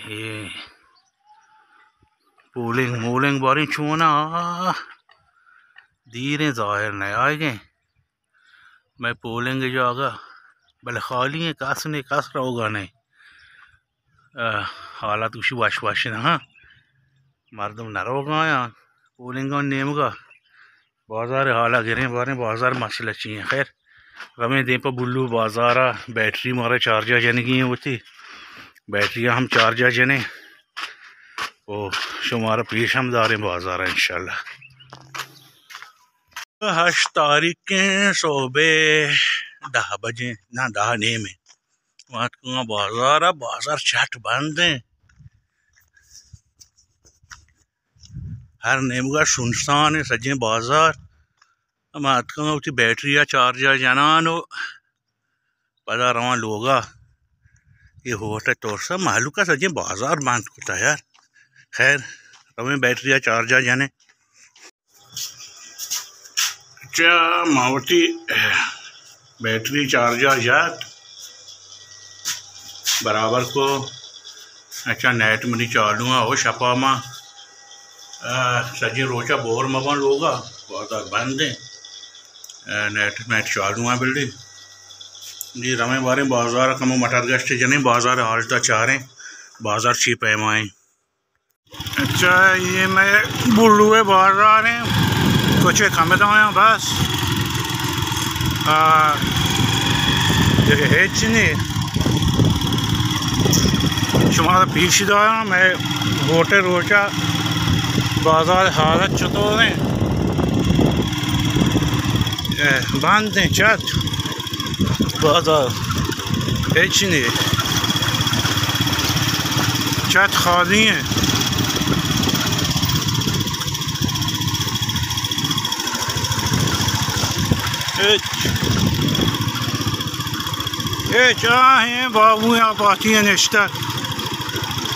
اے پولنگ مولنگ باریں چون آ، دیریں ظاہر نہ آئیگیں۔ مئے پولنگ جاگہ بلے خالی ایں، کس نے، کس روگا نہ۔ آ، حالات گوشی وش وش نہ، ہاں۔ مردم نہ روگا آیاں پولنگاں نیمگا۔ بازار حالا گریں، باریں بازار مسئلہ چی ایں۔ خیر، رویں دیم پہ بلو بازارا، بیٹری مارا چارجا جنگی ایں وتی۔ بیٹری ہم چارجا جنیں۔ او شمارا پیش ہم داریں بازارا انشاءاللہ۔ ہشت تاریخ ایں، صبح دہ بجے، نہ، دہ نیم ایں۔ ما اتکگاں بازار ءَ، بازار چٹ بند ایں۔ ہر نیمگا سنسان ایں سجیں بازار۔ ما اتکگاں وتی بیٹری ءَ چارج ءَ جنان و پدا رواں لوگا۔ اے ہوٹ ءِ ترس ءَ مہلوک ءَ سجیں بازار بند کتا یار۔ خیر، رویں بیٹری ءَ چارج ءَ جنیں۔ اچھا، ما وتی بیٹری چارج ءَ جت، برابر کو۔ اچھا، نیٹ منی چالو ایں، او شپا ما، آ، سجیں روچا بور مباں لوگا، بازار بند ایں۔ آ، نیٹ، نیٹ چالو ایں بلے۔ جی، رویں باریں بازار کمو مٹر گشت جنیں، بازار حالتا چاریں، بازار چی پیما ایں۔ اچھا، اے مئے بلو ءِ بازار ایں، کچھ کم دایاں بس۔ آ، دگہ ہچ نی۔ شمارا پیش داراں مئے ہوٹ ءِ روچا بازار حالت چطور ایں۔ اے، بند ایں چت۔ بازار ہچ نی، چت خالی ایں۔ ہچ، ہچ۔ آ ایں بابو یہاں پاتی ایں نشتہ۔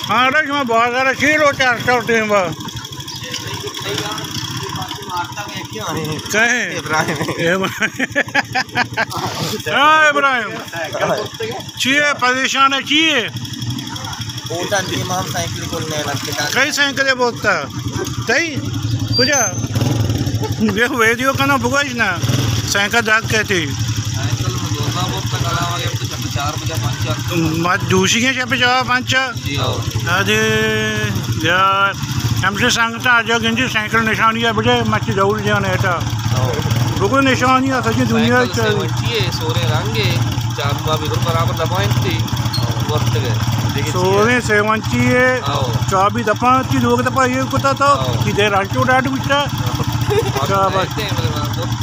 آ، شما بازار چی لوٹے ہر سال ٹیم با؟ کہیں؟ ابراہیم۔ ہاں، ابراہیم۔ چی ئے؟ پریشان ئے چی ئے؟ بوتن تئی، ما ہم سائیکل کول نہ لگتا۔ کئی سائیکل بوتا؟ تئی؟ کجا؟ یہ ویڈیو کنا بگوش نا۔ سائیکل دات کہتی۔ سائیکل میں دوزا بوتا کلا والے تو چپ چار بجے پنچا۔ مت دوشی کے چپ چار پنچا۔ جی ہاں۔ ادے یار، ہمشے سنگتاں آجا گندی سائیکل نشانی ءَ بجے مچی دور جان ایٹا۔ ہاں۔ بگو نشانی ءَ سجی دنیا سائیکل چاہیے۔ سیونٹی ئے، سوریں رنگ ئے، چابی بابی گل برابر دبائیں تی، ورتگ ئے۔ دیگہ چی ئے؟ سوریں سیونٹی ئے، ہاں۔ چابی دپاں تی، لوگ دپا یہ کتا تو، ہاں۔ کہ دے رانچو ڈاڈ بچا۔ ہاں۔ شاباش۔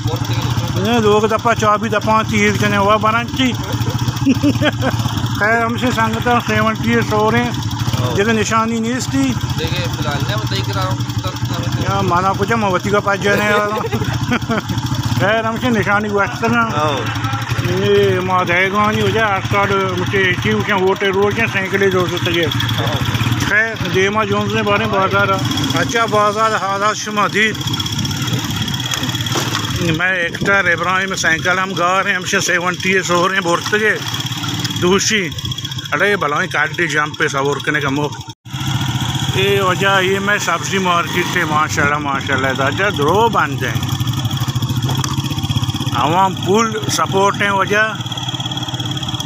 ورتگ ئے۔ نے، لوگ دپا چابی دپاں تی، یہ جنے وا برانچی۔ خیر، ہمشے سنگتاں سیونٹی ئے سوریں، ہاں۔ دیگہ نشانی نیستی۔ دیگہ فی الحال نہ بتائی کرا۔ یا مانا کجا ما وتی کا پاس جانے والا۔ خیر، ہمشے نشانی گوشتنا۔ ہاں۔ یہ ما دہگانی وجہ ہر سال مجھے چی وچن ووٹے روچن سائیکلے دو ستگے۔ ہاں۔ خیر، دیما جونز نے باریں بازار۔ اچھا، بازار حالات شما دید۔ میں ایکٹر ابراہیم سائیکل ہم گار ایں، ہمشے سیونٹی ئے سوریں برتگے دوشی۔ اڑے بلائیں کاڈی جمپ پہ سور کنے کا مو۔ اے وجہ اے مئے سبزی مارکیٹ ایں، ماشاءاللہ، ماشاءاللہ، داجا درو بند ایں۔ عوام پول سپورٹ ایں وجہ،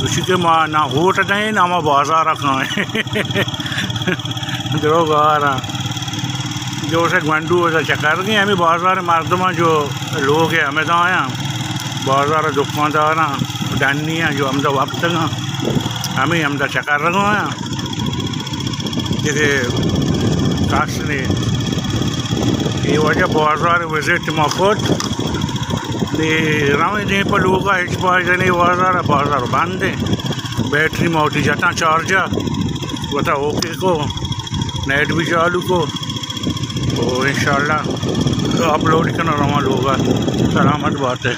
گوشی کہ ما نہ ووٹ دیں، نہ ما بازار کائیں۔ درو گار ایں۔ جو سے گونڈو وجہ چکر گئے، ہمیں بازار مردماں جو لوگ ایں، ہمیں دایاں۔ بازار دکانداراں، ڈنی ایں، جو ہمدا وپتگاں، ہمیں ہمدا چکر گاں۔ دگہ کس نے۔ اے وجہ بازار وزٹ ما کت۔ اے رویں دیم پہ لوگا ہچ پائدہ نے، بازار، بازار بند ایں۔ بیٹری ما وتی جتاں چارجا، وتا اوکے کو، نیٹ بھی چالو کو۔ تو انشاءاللہ اپلوڈ کناں رواں لوگا۔ سلامت باتے۔